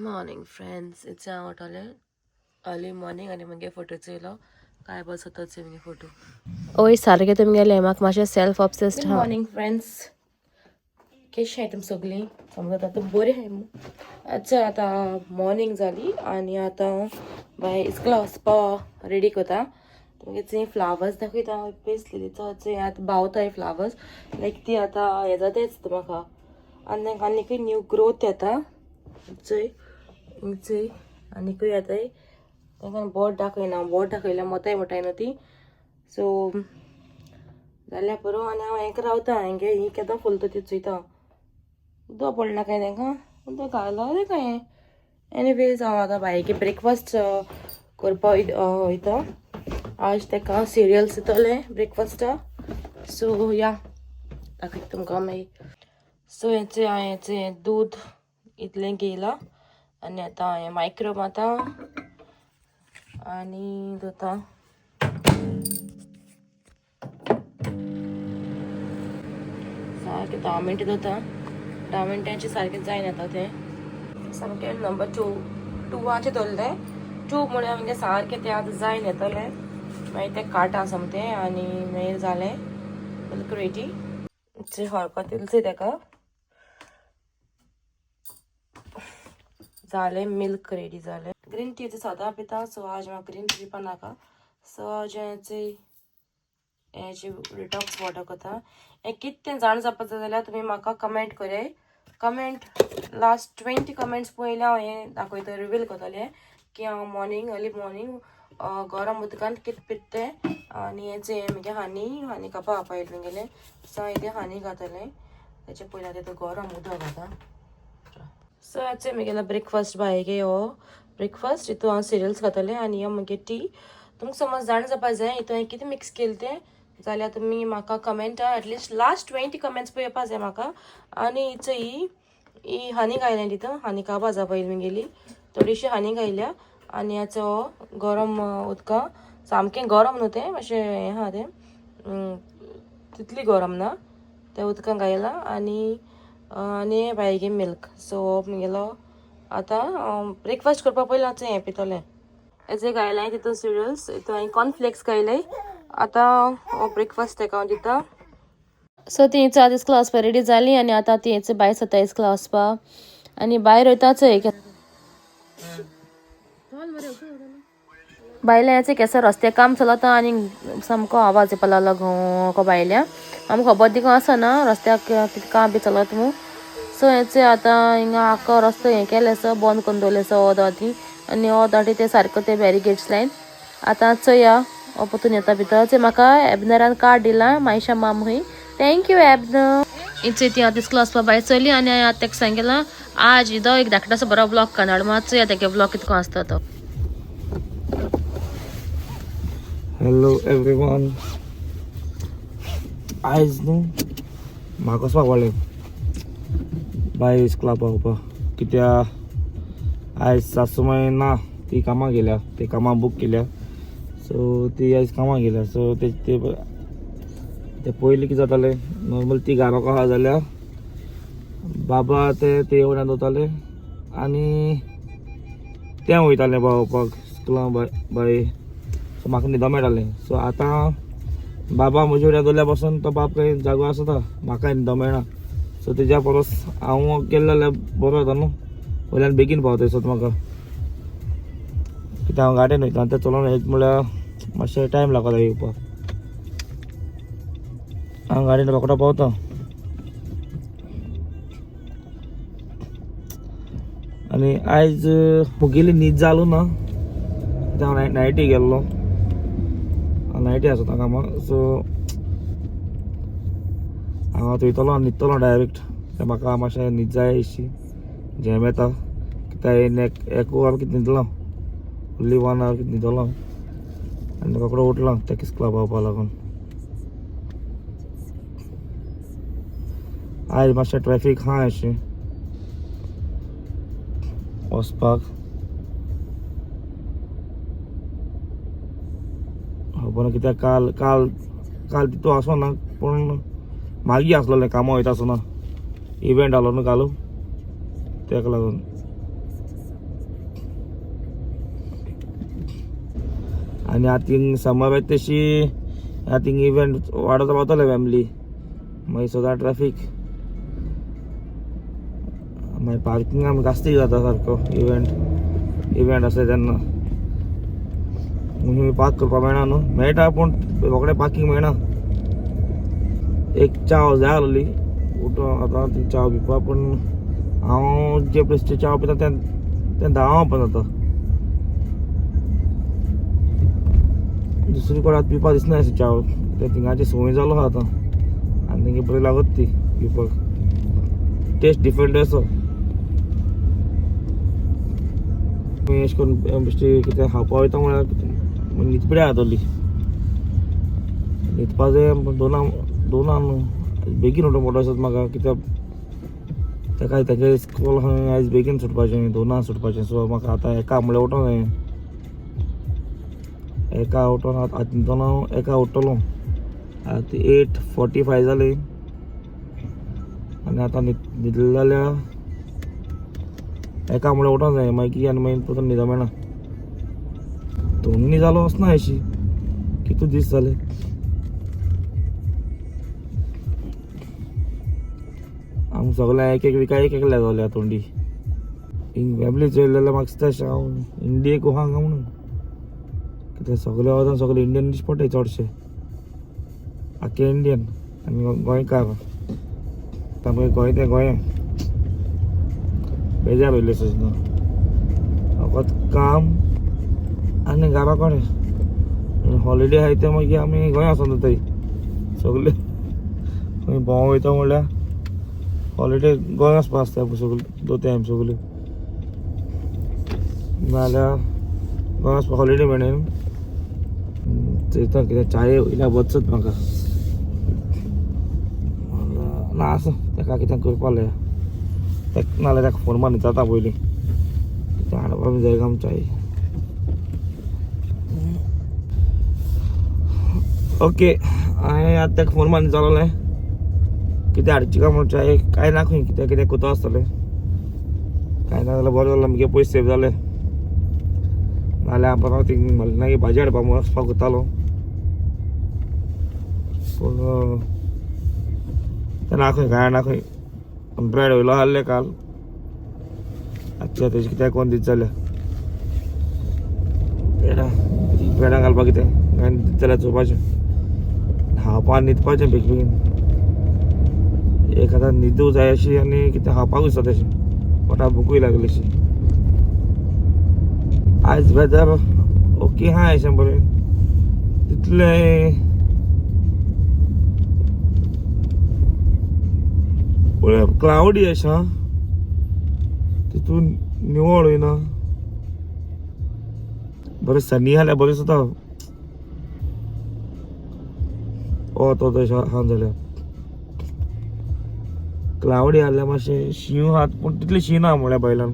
Morning friends, it's हांव उठोलें early morning आनी मुगे फोटो चोयलो काय बसतच मुगे फोटो. ओय सारकें तुमगेलें म्हाका मातशें सेल्फ ऑब्सेस्ड. मॉर्निंग फ्रेंड्स, केशी आहाय तुमी सगळीं? समज आतां बरी आहाय मू. अच्छा आतां मॉर्निंग जाली आनी आतां बाय इस्कुला वचपा रेडी करता. तुमगे थंय फ्लावर्स दाखयता पेसलेली चोय आतां बावताय फ्लावर्स लायक ती आतां हें जाताच म्हाका आनी तांकां आनीकूय न्यू ग्रोथ येता. चोय चोय आनीकूय येताय तांकां बोट दाखयना, बोट दाखयल्यार मोताय मोटाय न्हू ती. सो जाल्यार पुरो. आनी हांव हेंक रावता हेंगे ही केदो फुलता ती चोयता. उदक पडना काय तांकां, उदक घालो रे काय. एनीवेज हांव आतां बायगे ब्रेकफास्ट करपाक वयता. आज ताका सिरियल्स दितलें ब्रेकफास्टा. सो या दाखयता तुमकां मागीर. सो हेचें हांवें हेचें दूद इतलें घेयलां आनी आतां हांवें मायक्रो माता आनी दवरता. सारकें 10 मिनटां दवरता. 10 मिनटांचें सारकें जायना आतां तें. सामकें नंबर 2 दवरलें. 2 म्हळ्यार म्हणजे सारकें तें आतां जायन येतलें. मागीर तें काडटा सोमतें आनी मागीर जालें मिल्क रेडी. हरकत दिली ताका, जालें मिल्क रेडी जालें. ग्रीन टी तर सदां पिता, सो आज म्हाका ग्रीन टी पिवपा नाका. सो आज हें डिटॉक्स वॉटर करता. हें कितें जाण जावपाचें जाल्यार तुमी म्हाका कमेंट कराय. कमेंट लास्ट 20 कमेंट्स पयलीं हांव हें दाखयता, रिवील करतलें की हांव मॉर्निंग अर्ली मॉर्निंग गरम उदकांत कितें पिता तें. आनी हें म्हगे हानी हानी कापा पयलें म्हगेलें. सो हांवें तें हानी घातलें तेचे पयलीं आतां गरम उदक घाता. सो हेचें म्हगेलो ब्रेकफास्ट बायगे हो ब्रेकफास्ट. हितून हांव सिरियल्स खातलें आनी हो म्हगे टी. तुमकां समज जाण जावपा जाय हितून हांवें कितें मिक्स केलें तें जाल्यार तुमी म्हाका कमेंटा. एटलिस्ट लास्ट 20 कमेंट्स पळय येवपा जाय म्हाका. आनी हिचो ही ही हानी घायल्या तितून हानी काबा जाय पयलीं म्हगेली थोडीशी हानी घायल्या. आनी हाचो गरम उदकां सामकें गरम न्हू तें, मातशें हें आहा तें तितली गरम ना, तें उदकां घायलां. आनी आनी बायगे मिल्क. सो म्हगेलो आतां ब्रेकफास्ट करपा पयलीं हांव हें पितलें. हेजे घायलां तितून सिरियल्स, हितून हांवें कॉर्नफ्लेक्स घायले. आतां हो ब्रेकफास्ट ताका हांव दिता. सो ती आतां इस्कुला वचपा रेडी जाली आनी आतां ती भायर सरता इस्कुला वचपा. आनी भायर वयता चोय भायल्या हेचें केसो रस्त्यार काम चलता आनी सामको आवाज येवपा लागलो घो भायल्या. आमकां खबर दिको आसना रस्त्याक कितें काम बी चलत म्हूण. सो हेचें आतां हिंगा आख्खो रस्तो हें केलें सो बंद करून दवरलें सो अर्द आनी अर्द ते सारको ते बॅरिगेट्स लायन. आतां चोया हो परतून येता भितर. चोय म्हाका एबनरान कार्ड दिलां मायशा माम खंय. Thank you एबनर. इचे ती आतां इस्कुला वचपा भायर चली आनी हांवें आतां ताका सांगिलां आज इदो एक धाकटोसो बरो ब्लॉग काडून हाड. चोया तेगे ब्लॉग कितको आसता तो. हॅलो एवरीवन, आयज न्हू म्हाका वचपाक पडलें बाय इस्कुला पावपाक, कित्याक आयज सासूमाय ना, ती कामां गेल्या, ती कामां बूक केल्या. सो ती आयज कामां गेल्या. सो ते ते पयलीं कितें जातालें नॉर्मल ती घराक आहा जाल्यार बाबा ते ते वयल्यान वताले आनी तें वयतालें पावोवपाक इस्कुलां बाय बाय. सो म्हाका न्हिदो मेळटालें. सो आतां बाबा म्हजे वयल्यान दवरल्या पासून तो बाप खंय जागो आसता, म्हाका न्हिदो मेळना. सो तेज्या परस हांव गेल्लो जाल्यार बरो जाता न्हू, वयल्यान बेगीन पावता सो म्हाका, कित्याक हांव गाडयेन वयता तें चलोवन येत म्हळ्यार मातशें टायम लागता येवपाक. हांव गाडयेन रोकडो पावता. आनी आयज म्हगेली न्हीद जालो ना, कित्याक हांव नायटी गेल्लो, नायटी आसता कामाक. सो हांव आतां वयतलो आनी न्हिदतलो डायरेक्ट. म्हाका मातशें न्हीद जाय अशी झेम येता, कित्याक एक वर कितें न्हिदलो, ओन्ली 1 our कितें न्हिदलो आनी रोकडो उठलो तेका इस्कुला पावपा लागून. आयज मातशें ट्रॅफीक आहा अशें वचपाक, खबर ना कित्याक काल काल काल तितू आसोना, पूण मागीर आसलोलें कामां वयता आसतना इव्हेंट आसलो न्हू काल, तेका लागून. आनी आतां थिंग समर येता तशी आतां थिंग इव्हेंट वाडत रावतले फॅमिली, मागीर सदां ट्रॅफीक, मागीर पार्किंग आमी गास्तीक जाता सारको इव्हेंट इव्हेंट आसता तेन्ना. म्हणून पार्क करपाक मेळना न्हू, मेळटा पूण रोखडें पार्किंग मेळना. एक च्याव जाय आसली उठून आतां ती च्याव पिवपाक, पूण हांव जे प्लेसीचेर च्याव पिता तें तें 10 ओपन जाता, दुसरी कडेन आतां पिवपाक दिसना अशें च्याव. ते थिंगाची संवय जालो आहा आतां आनी तेंगे बरी लागत ती पिवपाक, टेस्ट डिफरंट आसा. अशें करून बेश्टी कितें खावपा वयता म्हळ्यार न्हीद पिड्यार जातली, न्हिदपा जाय. दोनां न्हू बेगीन उठून पडटा दिसता म्हाका, कित्याक तेका तेगे स्कूल आहा आयज बेगीन सुटपाचें, 2 सुटपाचें. सो म्हाका आतां 1 म्हणल्यार उठोंक जाय, 1 उठोन आतां न्हिदोन हांव 1 उठ्ठलो. आतां 8:45 जाली आनी आतां न्हिदलें जाल्यार 1 म्हणल्यार उठोंक जाय, मागीर आनी मागीर परतून न्हिदोंक मेळना. दोन्ही जालो वचना अशी कितू दीस जाले. आम सगळें एक एक विका एक एकल्या जाल्या तोंडी. हिंग फॅमिली चोयलें जाल्यार म्हाका दिसता अशें हांव इंडियेक आहा हांगा म्हणून, कित्याक सगळे वता सगळे इंडियन दीस पडटा चडशे, आख्खे इंडियन आनी गोंयकार. आतां गोंय तें गोंय बेजार वयलें सजना, फकत काम आनी घरा कडेन. हॉलिडे आहाय ते मागीर आमी गोंय वचोन जाताय सगळे, खंय भोंवो वयता म्हणल्यार हॉलिडे गोंय वचपा आसता सगळे दोते आमी सगळे, नाजाल्यार गोंय वचपा हॉलिडे मेळना. चोयता कितें चाये वयल्या वचत म्हाका ना आसूं, तेका कितें करपा जाय तेका, नाजाल्यार तेका फोन मारून विचारता पयलीं कितें हाडपा जाय काय चाय. ओके हांवें आतां तेका फोन मारून विचारलें कितें हाडची काय म्हणून चाय, कांय ना खंय कितें कितें कोता आसतलें, कांय ना जाल्यार बरें जालें मुगे पयशे सेव जाले. नाजाल्यार हांव परत थिंग मागीर भाजी हाडपाक म्हूण वचपाक वतालो, पूण तें ना खंय कांय ना खंय. ब्रेड वयलो आहले काल, आतां तेजे कितें कोण दीत जाल्यार ब्रेडां ब्रेडां घालपाक कितें कांय दीत जाल्यार चोवपाचें, खावपा न्हिदपाचें बेगीन बेगीन. एक आतां न्हिदूं जाय अशी आनी कितें खावपाकूय दिसता तशें, पोटाक भुकूय लागली अशी. आयज वेदर ओके आहा अशें बरें, तितलें क्लावडी अशें तितून निवळ वयना, बरें सनी जाल्यार बरें दिसता. वत वत अशें आहा जाल्यार क्लावडी आहल्यार मातशें शीं आहा, पूण तितलें शीं ना म्हळ्यार बैलान.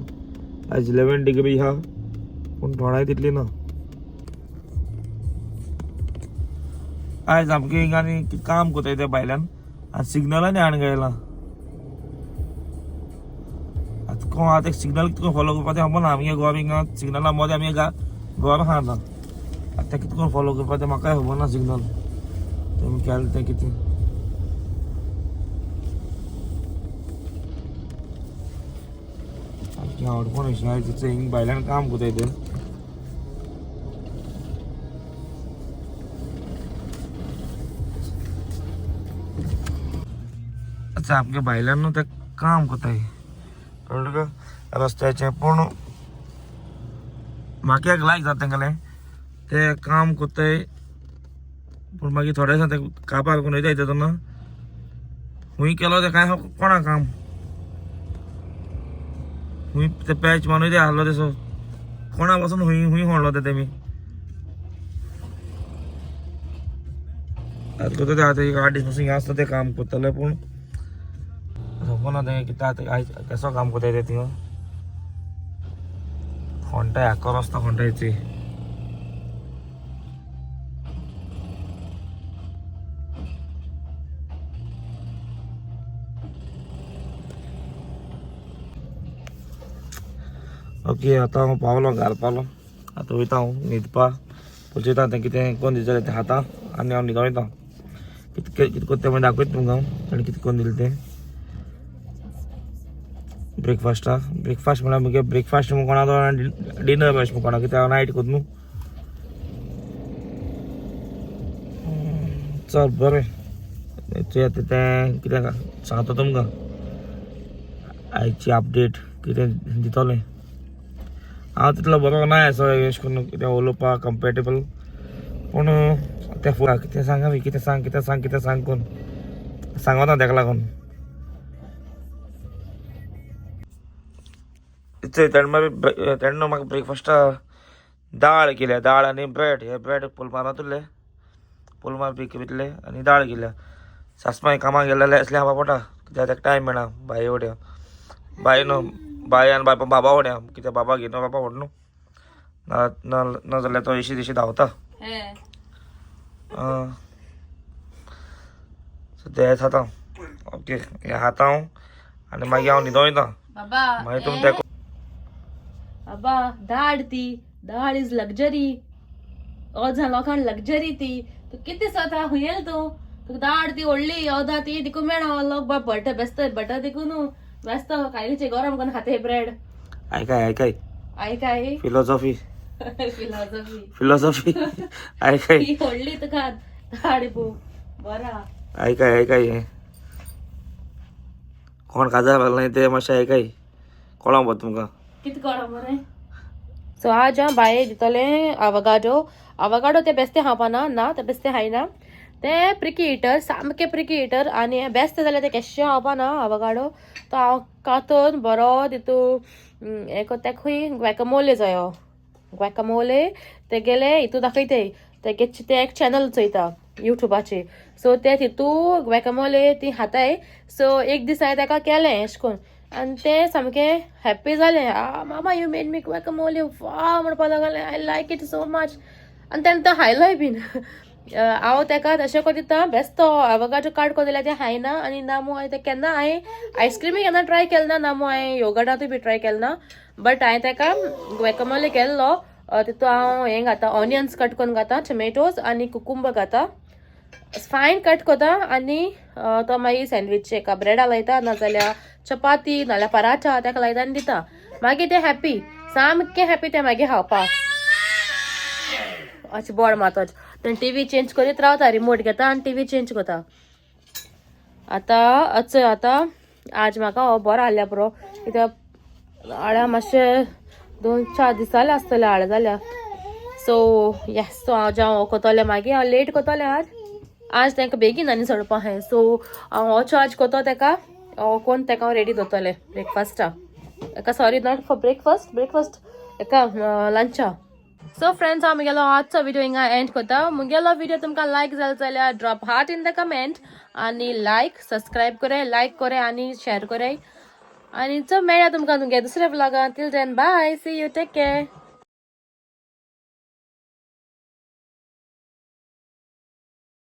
आयज 11 डिग्री आहा पूण थोडाय तितली ना. आयज आमगे हिंगा आनी काम कोताय त्या भायल्यान आनी सिग्नलांनी हाडून गेला. आतां कोण आतां एक सिग्नल कितको फॉलो करपा तें खबर ना. आमगे गोवा हिंगा सिग्नला मदें आमी गोवा आहा आतां, आतां तें कितको फॉलो करपा तें म्हाकाय खबर ना. सिग्नल तेमी केलें तें कितें सामकें आवडपण अशें आयज हिंग भायल्यान काम कोताय तें. आतां आमगे भायल्यान न्हू तें काम कोताय कळ्ळें तुका रस्त्याचें, पूण म्हाका एक लायक जाता तेंगेलें ते काम कोताय, पूण मागीर थोडे दिसान ते कापार करून वयताय तेन्ना खूंय केलो तें कांय कोणा काम खूंय ते पॅच मारून वयताय आहलो तेसो कोणा पासून खूंय खूंय खोणलो ते तेमी. आतां कोता ते आतां एक 8 दीस पासून हिंगा आसता ते काम कोत्तले, पूण खबर ना तें कितें आतां आयज कसो काम कोताय ते थिंगा. खोंटाय आख्खो रस्तो खोंटाय ती. ओके आतां हांव पावलो, घार पावलो, आतां वयता हांव न्हिदपा. पळयता तें कितें कोण दिता जाल्यार तें खाता आनी हांव न्हिदोन वयता. कितें कितें कोत्ता तें मागीर दाखयता तुमकां ताणें कितें करून दिलें तें ब्रेकफास्टाक. ब्रेकफास्ट म्हळ्यार मुगे ब्रेकफास्ट कोणा तो डिनर अशें कोणा कित्याक हांव नायट कोत न्हू. चल बरें चोया तें कितें सांगता तुमकां आयची अपडेट कितें दितलें. हांव तितलो बरो ना असो अशें करून कितें उलोवपाक कंपेटेबल, पूण तें फुडें कितें सांगा कितें सांग कितें सांग कितें सांग करून सांगना तेका लागून. चोय तेणें मागीर तेणें म्हाका ब्रेकफास्टा दाळ केल्या, दाळ आनी ब्रेड. हे ब्रेड पुलमारांत उरले, पुलमार बी भितरले आनी दाळ केल्या. सासमाय कामाक गेले जाल्यार असलें हांव पडटा कित्याक ताका टायम मेळना. बाये वड्या बाय न्हू बाय आनी बाय बाबा वड्या कित्याक बाबा घेवन बाबा व्हड न्हू, ना जाल्यार तो एशी तेशी धांवता. सो ते खाता ओके हे खाता हांव आनी मागीर हांव न्हिदोन वयता. मागीर तुमी तेका बाबा दाळ ती दाळ is luxury, अर्दां लोकांक लक्झरी ती. तूं कितें सोता हुयेल तूं, तुका दाळ ती व्हडली अर्दां ती दिकून मेळना. लोक बाब बटर बेस्त बटर दिकून बेस्त कायलीचे गरम करून खाते ब्रेड. आयकाय आयकाय आयकाय फिलॉसॉफी फिलॉसॉफी फिलॉसॉफी आयकाय ही व्हडली तुका दाळ पो बरा. आयकाय आयकाय हें कोण काजार घालना तें मातशें आयकाय कोणा बो तुमकां कितें कळ्ळां मरे. सो आज हांव बाये दितलें आवगाडो. आवगाडो ते बेस्ते खावपा ना ना ते बेस्ते खायना, ते प्रिकी इटर, सामके प्रिकी इटर. आनी बेस्ट जाल्यार ते केश्शे खावपा ना आवगाडो. तो हांव कातून बरो तितू एक तेका खंय ग्वॅकामोले जायो, ग्वॅकामोले तेगेले हितू दाखयताय. तेगे ते एक चॅनल चोयता युट्यूबाचेर. सो ते तितू ग्वॅकामोले ती खाताय. सो एक दीस हांवें ताका केलें एशें कोन्न आनी तें सामकें हॅप्पी जालें. आ मामा you made me guacamole वा म्हणपाक लागलें, I like it so much. आनी तेणें तो खायलोय बीन. हांव ताका तशें करून दिता बेस्तो आवगाडो काड करून दिल्यार तें खायना. आनी ना मू हांवें तें केन्ना हांवें आयस्क्रिमूय केन्ना ट्राय केलें ना, ना मू हांवें योगर्टांतूय बी ट्राय केलें ना. बट हांवें ताका ग्वॅकामोले केल्लो. तितू हांव हें घाता, ऑनियन्स कट करून घाता, टोमॅटोज आनी कुकुंबर घाता, फायन कट करता आनी तो मागीर सँडवीच एका ब्रेडा लायता, नाजाल्यार चपाती नाजाल्यार पराठा ताका लायता आनी दिता. मागीर तें हॅप्पी, सामकें हॅप्पी तें मागीर खावपाक. अशें बोड मातोच तें टीवी चेंज करीत रावता, रिमोट घेता आनी टीवी चेंज करता. आतां अचय आतां आज म्हाका हो बरो आहल्या पुरो, कित्याक आळ्या मातशें 2-4 दीस जाले आसतले आळे जाल्या. सो येस, सो हांव हांव कोतोलें मागीर हांव लेट कोतोलें आज. आज तांकां बेगीन आनी सोडपा आहाय. सो हांव हो चार्ज कोतो तेका, कोण तेका हांव रेडी दवरतलें ब्रेकफास्टा एका, sorry not for breakfast, breakfast एका लंचा. सो फ्रेंड्स, हांव म्हगेलो आजचो व्हिडिओ हिंगा एंड करता. म्हगेलो व्हिडिओ तुमकां लायक जालो जाल्यार drop heart in the comment आनी लायक सबस्क्रायब कराय, लायक कराय आनी शेअर कराय. आनी चल मेळया तुमकां तुमगे दुसऱ्या व्लॉगान. Till then bye, see you, take care.